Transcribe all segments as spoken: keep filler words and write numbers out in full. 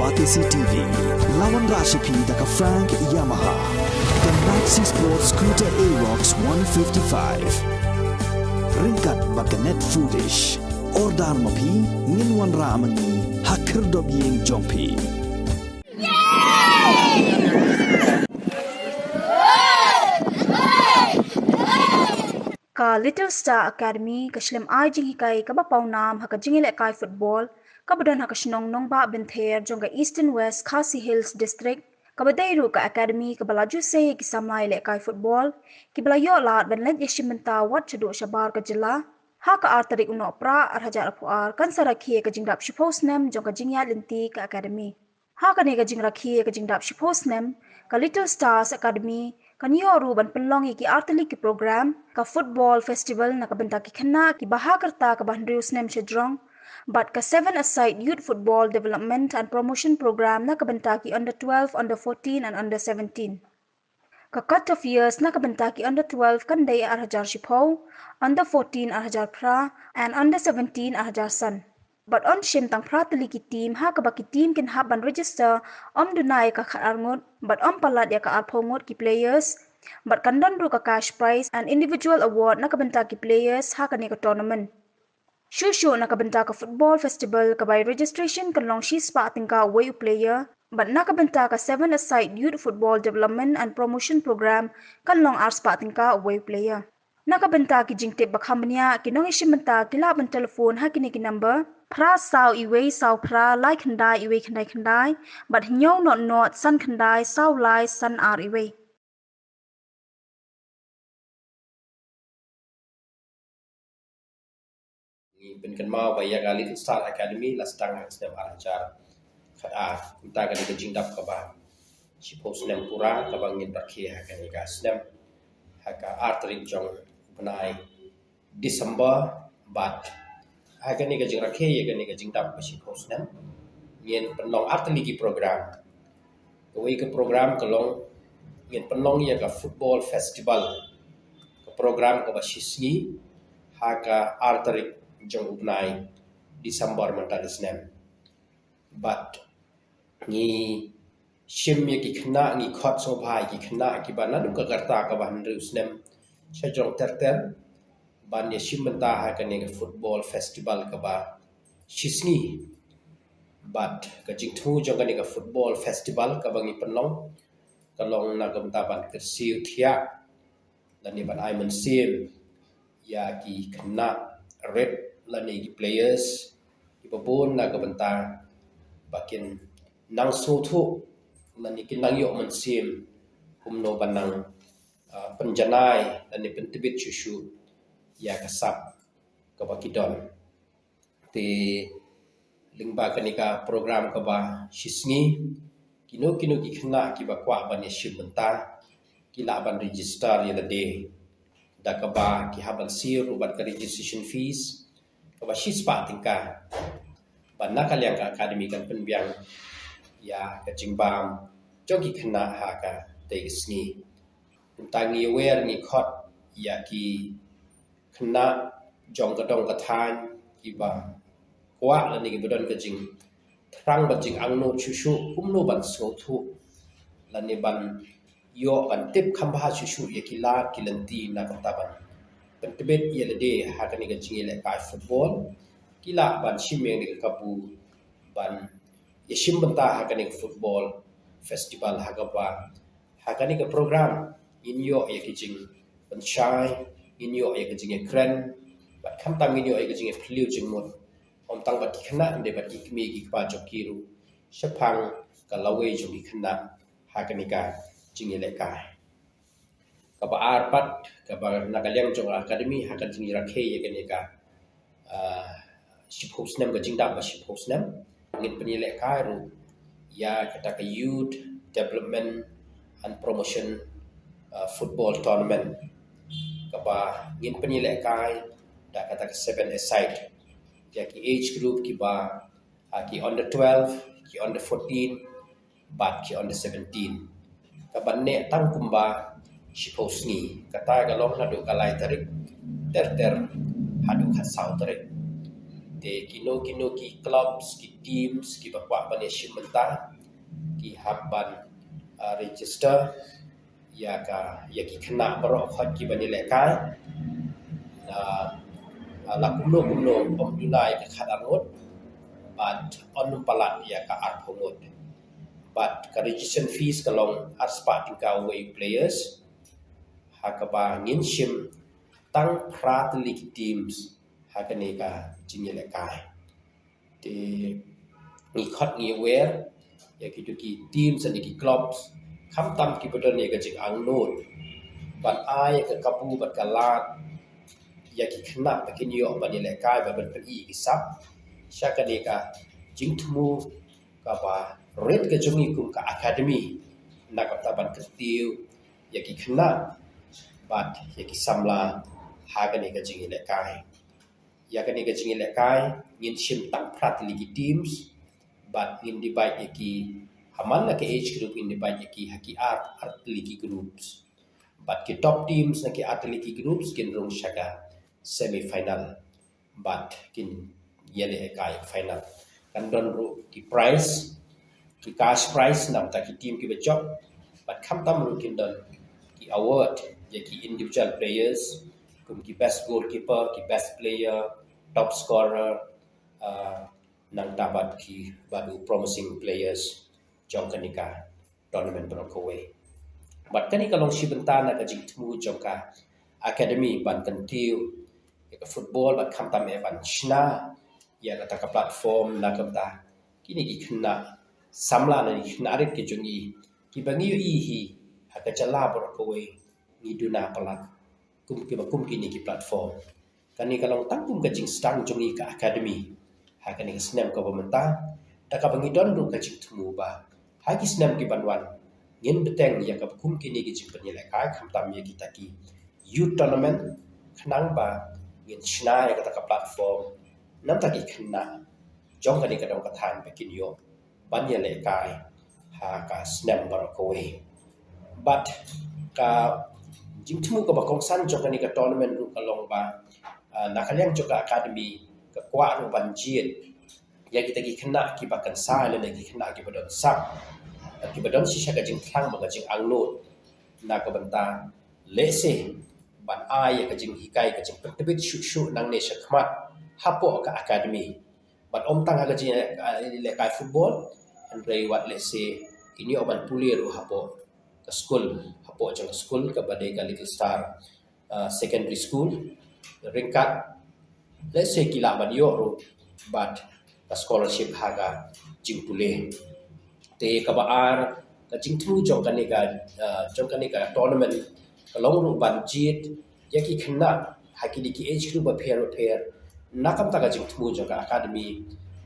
Batesi T V, la wanrah sha phi da ka Frank Yamaha, ka Maxi Sport Scooter Aerox one fifty-five. Ryngkat bad ka Net Foodish. Order ma phi, ngin wanrah ma ngi ha khyrdop ïing jong phi. Ka Little Star Academy ka shlem ai jinghikai kaba pawnam ha ka jingïalehkai football kaba don ha ka shnong Nongbah Bynther jong ka Eastern West Khasi Hills District, kaba dei ruh ka academy kaba la ju sei ïa ki samla ïalehkai football kiba la ïoh lad ban leit ïashim bynta wat shaduh shabar ka jylla. Ha ka ar tarik u Nohprah ar hajar arphew ar kan sa rakhe ka jingdap shiphew snem jong ka jingïaid lynti ka academy. Ha kane ka jingrakhe ka jingdap shiphew snem, ka Little Stars Academy kan ïoh ruh ban pynlong ïa ki ar tylli ki program, ka Football Festival na ka bynta ki khynnah kiba ha ka rta kaba hynriew snem shajrong, bad ka Seven Aside Youth Football Development and Promotion Program na ka bynta ki under twelve, under fourteen and under seventeen. Ka cut off years na ka bynta ki under twelve kan dei ar hajar shiphew, under fourteen ar hajar phra, and under seventeen ar hajar san. Bad yn shim tang phra tylli ki team, ha kaba ki team kin hap ban register ym duna ïa ka khatar ngut, bad ym palat ïa ka arphew ngut ki players, bad kan don ruh ka cash prize and individual award na ka bynta ki players ha kane ka tournament. Shuh shuh na ka bynta ka football festival, ka bai registration kan long shispah tyngka uwei u player, bad na ka bynta ka Seven Aside Youth Football Development and Promotion Program kan long arspah tyngka uwei u player. Na ka bynta ki jingtip ba kham bniah, ki nongïashim bynta ki lah ban telephone ha kine ki number: phra saw uwei saw phra lai khyndai uwei khyndai khyndai, bad hynñiew not not san khyndai saw lai san ar uwei. Ngi pynkynmaw ba ïa ka Little Star Academy la sdang ha ka snem ar hajar khatar. Mynta ka dei ka jingdap kaba shiphew snem pura kaba ngin rakhe ha kane ka snem, ha ka ar tarik jong u bnai December, bad ha kane ka jingrakhe ïa kane ka jingdap ba shiphew snem, ngin pynlong ar tylli ki program. Kawei ka program ka long, ngin pynlong ïa ka Football Festival, ka program kaba shisngi, ha ka ar tarik jong u bnai December mynta ka snem. Bad ngi shim ïa ki khynnah, ngi khot sngewbha ïa ki khynnah kiba naduh ka rta kaba hynriew snem shajrong ter ter ban ïashim bynta ha kane ka Football Festival kaba shisngi. Bad ka jingthmu jong kane ka Football Festival kaba ngi pynlong ka long na ka bynta ban kyrsiew thiah lane ban ai mynsiem ïa ki khynnah rit lane ki players kiba bun na ka bynta ba kin nang sngewthuh lane kin nang ïoh mynsiem kumno ban nang, ah, pynjanai lane pyntbit shuh shuh ïa ka sap kaba ki don. Te lyngba kane ka program kaba shisngi, kino kino ki khynnah kiba kwah ban ïashim bynta ki lah ban register ïa lade, da kaba ki hap ban siew ruh bad ka registration fees kaba shispah tyngka. Bad na ka liang ka academy kan pynbiang ïa ka jingbam jong ki khynnah ha katei ka sngi. Kumta ngi wer ngi khot ïa ki khynnah jong ka dong ka thaiñ kiba kwah lane kiba don ka jingthrang bad jingangnud shuh shuh kumno ban sngewthuh lane ban ïoh ban tip kham bha shuh shuh ïa ki lad ki lynti na ka bynta ban pyntbit ïa lade ha kane ka jingïalehkai football, ki lah ban shim ïa kane ka kabu ban ïashim bynta ha kane ka football festival, ha kaba ha kane ka program ngin ïoh ïa ki jingpynshai, ngin ïoh ïa ki jingïakren, bad khamtam ngin ïoh ïa ki jingïaphylliew jingmut, ym tang bad ki khynnah hynrei bad ki kmie ki kpa jong ki ruh shaphang ka lawei jong ki khynnah ha kane ka jingïalehkai. Kaba ar pat, kaba na ka liang jong academy ha ka jingrakhe ïa kane ka, ah, shiphew snem, ka jingdap ba shiphew snem, ngin pynïalehkai ruh ïa kata ka Youth Development and Promotion, ah, Football Tournament, kaba ngin pynïalehkai da kata ka Seven Aside ïa ki age group kiba, ah, ki under twelve, ki under fourteen bad ki under seventeen. Kaba neh tang kumba shiphew sngi, kata ka long naduh ka lai tarik ter ter haduh ka saw tarik. Te kino kino ki clubs, ki teams kiba kwah ban ïashim bynta, ki hap ban uh, register ïa ka, ïa ki khynnah baroh khoit kiba ïalehkai. Uh, uh, la kumno kumno ym duna ïa ka khatar ngut bad ym palat ïa ka arphew ngut. Bad ka registration fees ka long arspah tyngka uwei u players. Ha kaba ngin shim tang phra tylli ki teams ha kane ka jingïalehkai. Te ngi khot ngi aware ïa kito ki teams and ki clubs, khamtam kiba don ïa ka jingangnud ban ai ïa ka kabu bad ka lad ïa ki khynnah ba kin ïoh ban ïalehkai bad ban pyni ki sap sha kane ka jingthmu kaba rit ka jong ngi kum ka academy na ka bynta ban kyntiew ïa ki khynnah bad ïa ki samla ha kane ka jingïalehkai. Ïa kane ka jingïalehkai ngin shim tang phra tylli ki teams bad ngin divide ïa ki ha man la ka age group, ngin divide ïa ki ha ki ar, ar tylli ki groups. Bad ki top teams na ki ar tylli ki groups kin rung sha ka semi final bad kin ïalehkai final. Kan don ruh ki prize, ki cash prize na bynta ki team kiba jop. Bad khamtam ruh kin don ki award ïa ki individual players kum ki best goalkeeper, ki best player, top scorer, uh, nangta bad ki, bad u promising players jong kane ka tournament baroh kawei. Bad kane ka long shi bynta na ka jingthmu jong ka academy ban kyntiew ïa ka football bad khamtam eh ban shna ïa kata ka platform na ka bynta kine ki khynnah samla ne ki khynnah rit ki jong ngi kiba ngi ïohi hi ha ka jylla baroh kawei ngi duna palat kum kiba kum kine ki platform. Kane ka long tang kum ka jingsdang jong ngi ka academy ha kane ka snem kaba mynta, da kaba ngi don ruh ka jingthmu ba ha ki snem ki ban wan ngin bteng ïa kaba kum kine ki jingpynïalehkai khamtam ïa kita ki youth tournament khnang ba ngin shna ïa kata ka platform na bynta ki khynnah jong kane ka dong ka thaiñ ba kin ïoh ban ïalehkai ha ka snem baroh kawei. Bad ka jingthmu kaba kongsan jong kane ka tournament ruh ka long ba, ah, na ka liang jong ka academy ka kwah ruh ban jied ïa kita ki khynnah kiba kynsa lane ki khynnah kiba don sap, kiba don shisha ka jingthrang bad ka jingangnud na ka bynta lehse ban ai ïa ka jinghikai ka jingpyntbit shuh shuh nangne shakhmat hapoh ka academy. Bad ym tang ha ka jingïalehkai football, hynrei wat lehse kin ïoh ban pule ruh hapoh ka skul, hapoh jong ka skul kaba dei ka Little Star, uh, Secondary School. Ryngkat lehse ki lah ban ïoh ruh bad ka scholarship ha ka jingpule. Te kaba ar, ka jingthmu jong kane ka, uh, jong kane ka tournament ka long ruh ban jied ïa ki khynnah ha kine ki age group bapher bapher na ka bynta ka jingthmu jong ka academy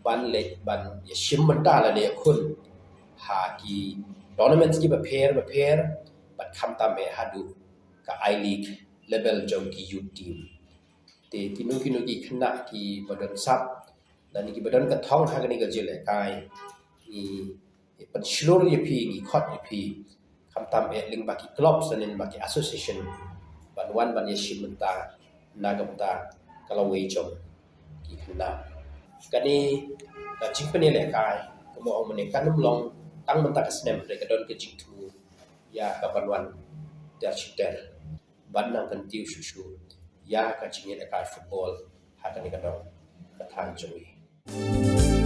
ban leit ban ïashim bynta lane ïakhun ha ki tournament ki bapher bapher bad khamtam eh haduh ka I-League level jong ki youth team. Te kino kino ki khynnah kiba don sap lane kiba don ka thong ha kane ka jingïalehkai, ngi pynshlur ïa phi, ngi khot ïa phi, khamtam eh lyngba ki clubs lane lyngba ki association ban wan ban ïashim bynta na ka bynta ka lawei jong ki khynnah. Kane ka jingpynïalehkai, kumba ong mynne, kan ym long tang mynta ka snem, hynrei ka don ka jingthmu ïa ka ban wan ter shi ter ban nang kyntiew shuh shuh ïa ka jingïalehkai football ha kane ka dong ka thaiñ jong ngi.